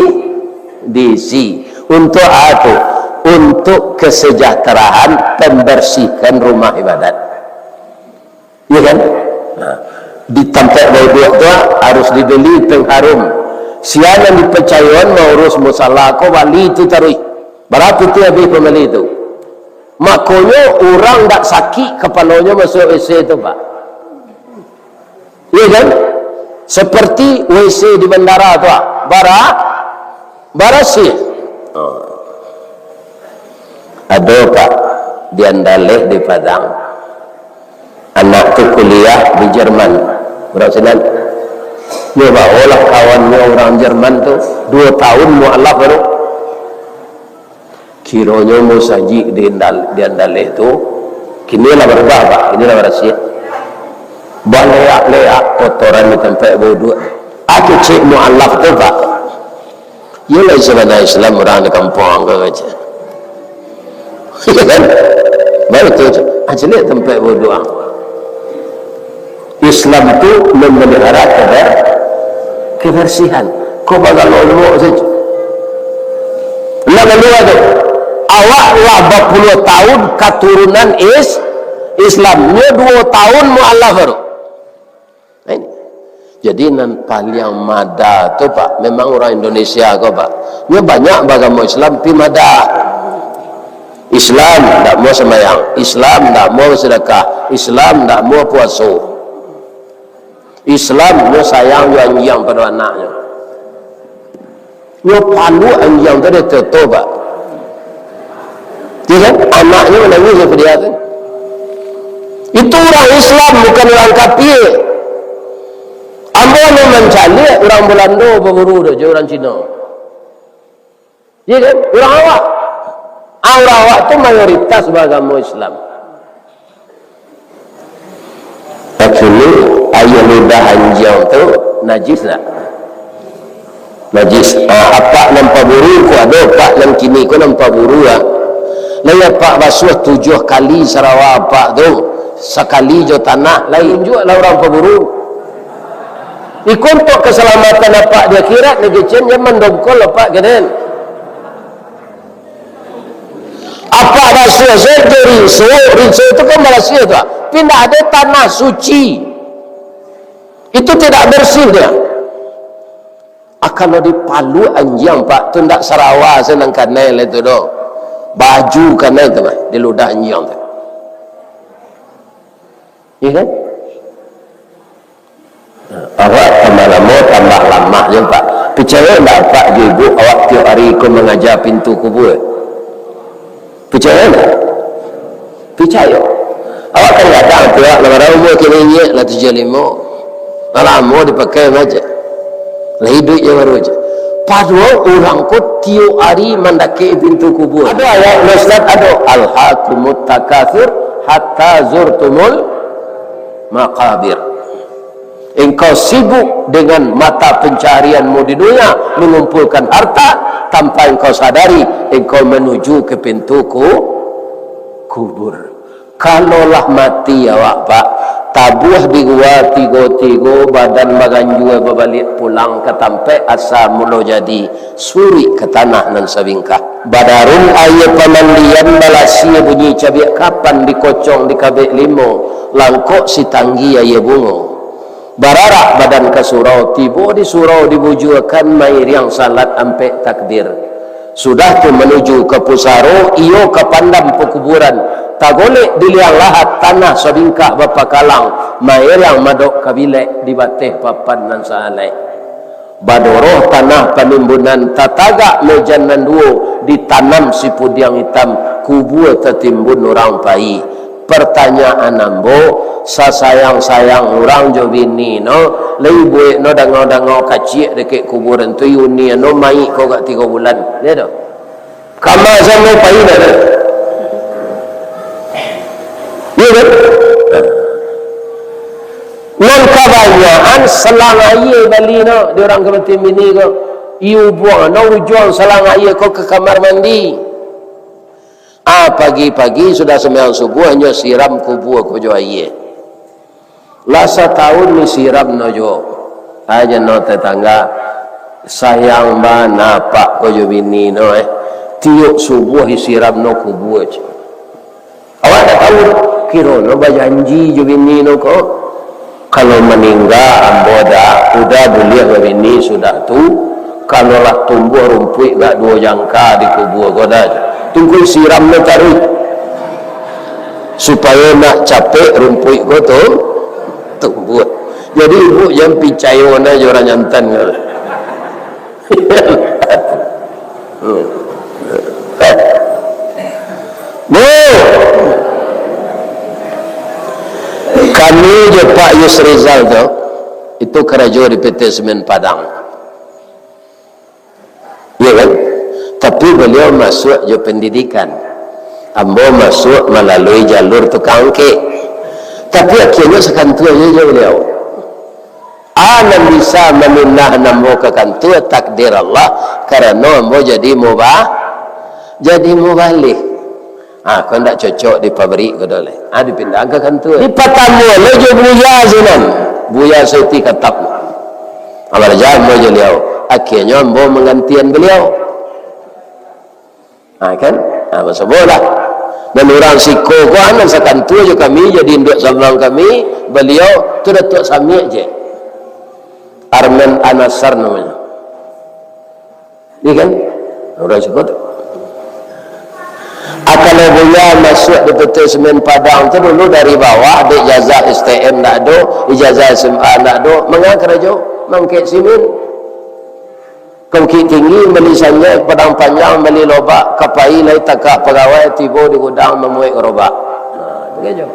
diisi. Untuk apa tu? Untuk kesejahteraan, pembersihkan rumah ibadat. Iya kan? Nah, di tampek bauduak tu harus dibeli pengharum. Sia nan dipacayoan maurus musala ko, bali tu taruih. Bara pitih habih pambali tu. Makonyo urang ndak sakik kapalonyo masuak W C tu, Pak. Iya kan? Seperti W C di bandara tu, Pak. Bara-, barasiah. Oh. Ado, Pak, di Andaleh, di Padang. Anak tu kuliah di Jerman. Urang sinan. Nyo baolah kawannyo urang Jerman tu. Duo tahun mualaf baru. Kironyo musajik di andal-, di Andaleh tu, kini lah barubah, Pak. Kini lah barasiah. Baleak-leak kotoran di tampek bauduak. Ah, kecek mualaf tu, Pak. Iyolah sabana Islam urang di kampuang ko aja. Iya kan? Baru tu, ah, caliak tampek bauduak. Islam tu memelihara keber-, kebersihan. Kok bagalo lomok sajo. Lah kalua tu. Awak lah bapuluah tahun katurunan is-, Islam. Nyo duo tahun mualaf baru. Nah, ini. Jadi nan paliang mada tu, Pak, memang urang Indonesia ko, Pak. Nyo banyak bagamo Islam, pi mada. Islam ndak mau sembahyang, Islam ndak mau sedekah, Islam ndak mau puaso. Islam nyo sayang jo anjiang pado anaknyo. Nyo paluak anjiang tu dek toto, Pak. Iya kan? Anaknyo manangih jo padiah tu. Itu urang Islam, bukan urang kafir. Ambo ni mancaliak urang Balando baburu tu jo urang Cino. Iya kan? Urang awak. Ah, urang awak tu mayoritas baagamo Islam. Kini, aia ludah anjiang tu najis ndak? Najis. Ah, apak nan paburu ko ado, Pak, nan kini ko nan paburu, ah. Lai apak basuah tujuah kali sarawa apak tu, sakali jo tanah, lai injuaklah urang paburu. Iko untuak kasalamatan apak di akhirat, lai kecek, jan mandongkol apak, kenen. Apak basuah sajo rinso, rinso tu kan barasiah tu, ah. Pindah ado tanah suci. Itu tidak bersih dia. Ah, kalau dipaluak anjiang, Pak, tu ndak sarawa se nan kanai lai tu doh. Baju kanai tu, Pak, di ludah anjiang tu. Iya kan? Awak tambah lamo, tambah lamah jo, Pak. Picayo ndak, Pak, jo Ibu, awak tiok ari ko mangaja pintu kubua? Picayo ndak? Picayo. Awak kan gadang tu, awak lah bara umua kini, inyiak lah tujuah limo. Lah lamo dipakai baco. Lah iduik jo baru se. Padohal urang ko tiok ari mandakek pintu kubua. Ado ayat, Ustaz, ado, "Alhakumut takatsur hatta zurtumul maqabir." Engkau sibuk dengan mata pencaharianmu di dunia, mengumpulkan harta, tanpa engkau sadari, engkau menuju ke pintu ku-, kubur. Kalau lah mati awak, Pak, tabuah di gua tigo-tigo, badan baganjua babaliak pulang ka tampek asa mulo jadi, suruik ka tanah nan sabingkah. Badarung aia pamandian, balasia bunyi cabiak kapan, dikocong di kabek limo, langkok sitanggi aia bungo. Bararak badan ka surau, tibo di surau dibujuakan, mairiang salat ampek takbir. Sudah tu manuju ka pusaro, iyo ka pandam pakuburan, tagolek di liang lahat, tanah sabingkah bapakalang, maelang madok ka bilek di bateh papan nan saalaik. Badoroh tanah panimbunan, tatagak mejan nan duo, ditanam sipudiang itam, kubua tatimbun urang pai. Partanyaan ambo, sasayang-sayang urang jo bini no, lai buek no dangau-dangau kaciak dakek kuburan tu, uni anu mayik ko agak tigo bulan. Iyo tu. Kama samo pai dah tu. Iyo kan? Nan kabanyakan salang aia bali no, di urang ka mati bini ko. Iyo buang no ujuang salang aia ko ka kamar mandi. Ah, pagi-pagi sudah sumbayang subuah, nyo siram kubua ko jo aia. Lah satahun ni siram no juo. Aja no tetangga, sayang bana apak ko jo bini no, eh. Tiok subuah siram no kubua, cek. Awak ndak tahu, kiro no bajanji jo bini no ko. Kalau maningga ambo dah, udah buliah babini sudah tu, kalau lah tumbuah rumpuik gak duo jangka di kubua ko dah, tunggu siram no taruih. Supayo nak capek rumpuik ko tu tumbuah. Jadi ibu jan picayo nah jo urang jantan ko. Bu, kami jo Pak Yusrizal tu, itu karajo di P T Semen Padang. Iya kan? Tapi baliau masuak jo pendidikan. Ambo masuak malalui jalur tukang angkek. Tapi akhianyo sakantua juo jo baliau. A nan bisa mamindah ambo ka kantua, takdir Allah, karano ambo jadi mubah, jadi mubalih. Ah, ko ndak cocok di pabrik ko doh lai. Ah, dipindahan ka kantua. Dipatamu lo jo Buya sinan. Buya Saiti Katap. Ah, baraja ambo jo baliau. Akhianyo ambo manggantian baliau. Ha, kan? Ha, basoboklah. Dan urang siko ko, ha, nan sakantua jo kami, jadi induak sambang kami, baliau tu Datuak Samiak je. Armen Anasar namonyo. Iya kan? Urang siko tu. Ah, kalau Buya masuak di P T Semen Padang tu dulu dari bawah, dek ijazah S T M ndak ado, ijazah S M A ndak ado, manga karajo, mangkek simin. Ka Bukik Tinggi, bali sanjai, Padang Panjang, bali lobak, ka pai lai tagak pagawai, tibo di gudang mamuek garobak. Nah, itu sajo.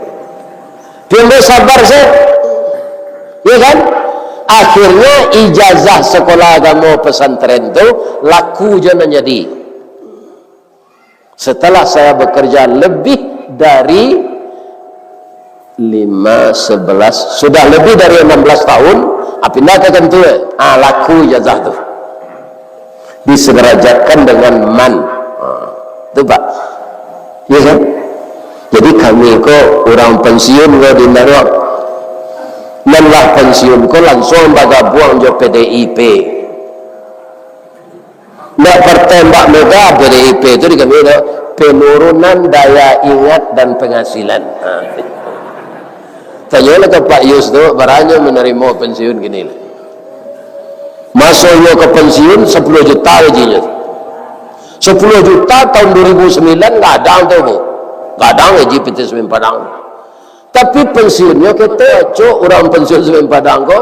Pian sabar se. Ya kan? Akhirnya ijazah sekolah agama pesantren tu laku je nan jadi. Setelah saya bekerja lebih dari lima, sebelas, sudah lebih dari enam belas tahun, ah, pindah ka kantua, ah, laku ijazah tu. Disederajatkan dengan man. Ah, tu, Pak. Iya kan? Jadi kami ko urang pensiun ko di Naruang. Nan lah pensiun ko langsung bagabuang jo P D I P. Ndak partai Mbak Mega, P D I P tu di kami tu, penurunan daya ingat dan penghasilan. Ha. Tanyolah ka Pak Yus tu, bara nyo manarimo pensiun kini lah. Maso nyo ka pensiun, sapuluah juta gajinyo. Sapuluah juta tahun dua ribu sembilan gadang tu, Bu. Gadang gaji P T Semen Padang. Tapi pensiunnyo ketek, cok, urang pensiun Semen Padang ko,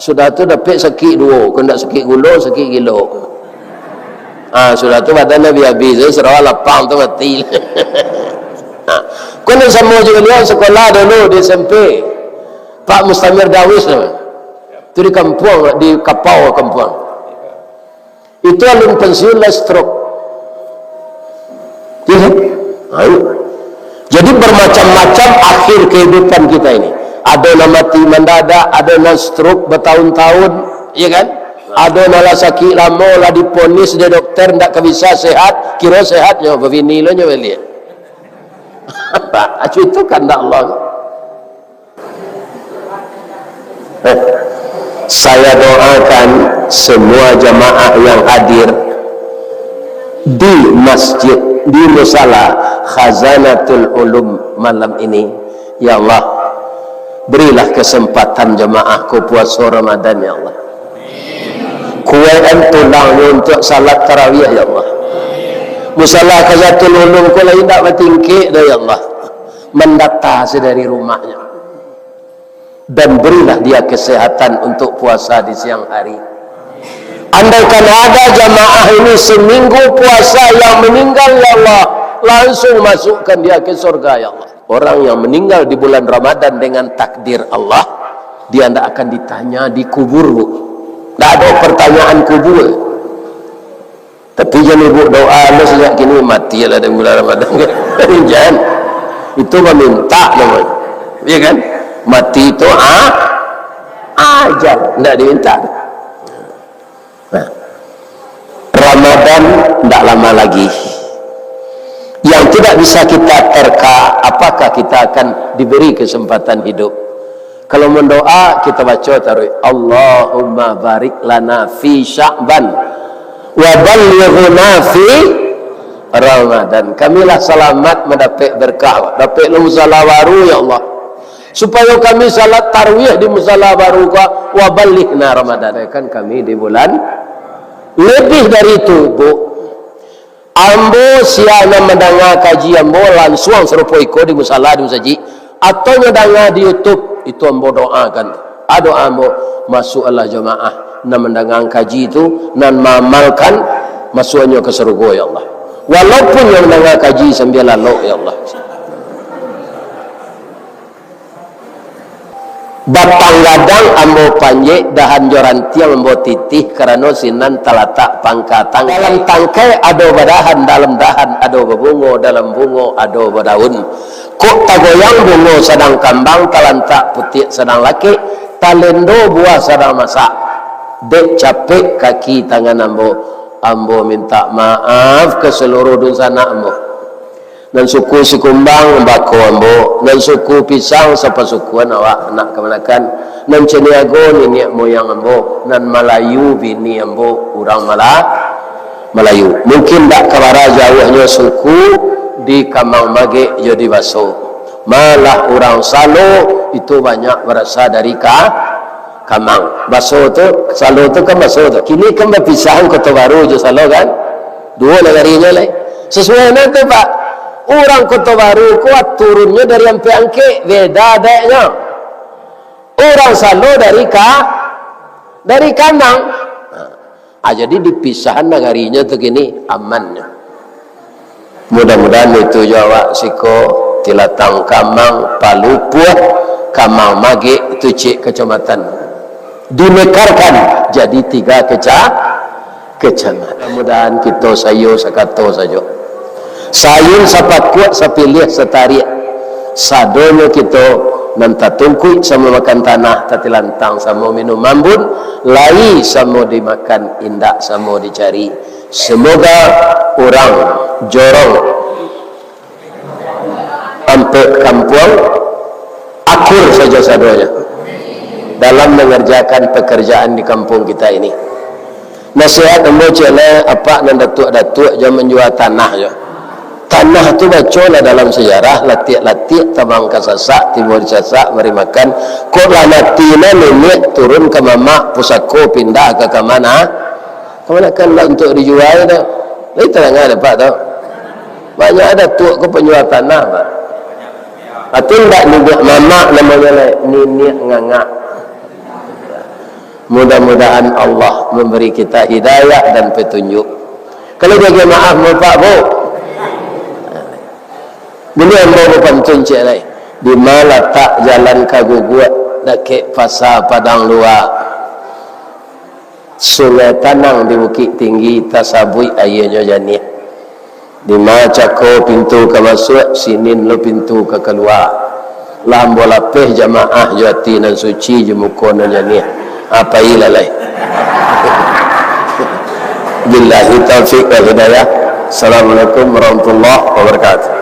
sudah tu dapek sakik duo, ko ndak sakik gulo, sakik gilo. Ah, sudah tu badan habis-habis, sarawa lapang tu mati. Ah, ko nan samo jo baliau sekolah dulu di S M P. Pak Mustamir Darwis nama. Tu di kampuang, di Kapau kampuang. Itu alun pensiun lah stroke. Ya kan? Ayo. Jadi bermacam-macam akhir kehidupan kita ini. Ada nan mati mendadak, ada nan stroke bertahun-tahun, ya kan? Ada nan lah sakit lamo, lah diponis dek dokter ndak ka bisa sehat, kiro sehat nyo, babini lo nyo baliak. Apa? Acu itu kandak Allah. Eh, saya doakan semua jamaah yang hadir di masjid, di musala Khazanatul Ulum malam ini. Ya Allah, berilah kesempatan jamaah ko puaso Ramadan, ya Allah. Kuaikan tulangnyo untuak salat tarawih, ya Allah. Musala Khazanatul Ulum ko lai indak batingkek doh, ya Allah. Mandata se dari rumahnyo. Dan berilah dia kesehatan untuk puasa di siang hari. Andaikan ada jamaah ini seminggu puasa yang meninggal, ya Allah, langsung masukkan dia ke surga, ya Allah. Orang yang meninggal di bulan Ramadan dengan takdir Allah, dia ndak akan ditanya di kubur, Bu. Ndak ada pertanyaan kubur. Tapi jan ibu doa lo sajak kini, mati lah di bulan Ramadan. Jan. Itu meminta namanya. Ya kan? Mati itu a-, ajal. Ndak diminta. Nah. Ramadan ndak lama lagi. Yang tidak bisa kita terka, apakah kita akan diberi kesempatan hidup? Kalau mendoa, kita baca taruih, "Allahumma barik lana fi Sya'ban, wa ballighna fi Ramadan." Kamilah salamat mandapek berkah, dapek lo musala baru, ya Allah. Supayo kami salat tarawih di musala baru ko, wa ballighna Ramadan. Kan kami di bulan lebih dari itu, Bu. Ambo sia nan mandanga kaji ambo lansuang sarupo iko di musala, di musajik, atau nyo danga di YouTube, itu ambo doakan. A doa ambo, masuaklah jamaah nan mandanga kaji tu, nan maamalkan, masuaknyo ka sarugo, ya Allah. Walaupun nyo mandanga kaji sambia lalok, ya Allah. Batang gadang ambo panjek, dahan jo rantiang ambo titih, karano sinan talatak pangka tangkai. Dalam tangkai ado badahan, dalam dahan ado babungo, dalam bungo ado badaun. Kok tagoyang bungo sadang kambang, talantak putiak sadang lakek, talendo buah sadang masak. Dek capek kaki tangan ambo, ambo mintak maaf ka saluruah dunsanak ambo. Nan suku Sikumbang bako ambo, nan suku Pisang sapasukuan awak anak kamanakan, nan Caniago niniak moyang ambo, nan Malayu bini ambo urang Mala-, Malayu. Mungkin dak ka bara jauahnyo suku di Kamang Magek jo di Baso. Malah urang Salo itu banyak barasa dari Ka-, Kamang. Baso tu, Salo tu kan Baso tu. Kini kan bapisah Koto Baru jo Salo kan? Duo nagarinyo lai. Sasuai nan tu, Pak. Urang Koto Baru ko turunnyo dari Ampek Angkek, beda adaiknyo. Urang Salo dari Ka-, dari Kamang. Ah, jadi dipisahan nagarinyo tu kini amannyo. Mudah-mudahan itu jo awak siko, Tilatang Kamang, Palupuah, Kamang Magek, tu ciek kacamatan. Dimekarkan jadi tiga keca-, kecamatan. Mudah-mudahan kito saiyo sakato sajo. Saayun sapakuak sapiliah satariak. Sadonyo kito nan tatungkuik samo makan tanah, tatilantang samo minum ambun, lai samo dimakan, indak samo dicari. Semoga urang jorong Ampek Kampuang akur sajo sadonyo dalam mangarjakan pakarjaan di kampung kita ini. Nasihat ambo ciek lai, apak nan datuak-datuak, jan manjua tanah jo. Tanah tu bacolah dalam sajarah, latiak-latiak tabang ka Sasak, tibo di Sasak, mari makan. Kok lah mati nah niniak, turun ka mamak, pusako pindah ka kamana? Kamanakan lah untuak dijua tu. Lai tadanga dek apak tu. Banyak datuak ko panjua tanah, Pak. Atau indak niniak mamak namonyo lai, niniak ngangak. Mudah-mudahan Allah mambari kita hidayah dan patunjuk. Kalau jago maaf, Bapak, Bu. Buliah ambo bapantun ciek lai. Dima latak jalan ka Guguak, dakek Pasa Padang Lua. Sungai Tanang di Bukik Tinggi, tasabuik aianyo janiah. Dima cako pintu ka masuak, sinin lo pintu ka kalua. Lah ambo lapeh jamaah jo ati nan suci, jo muko nan janiah. Apai lah lai. Billahi taufiq wal hidayah. Assalamualaikum warahmatullahi wabarakatuh.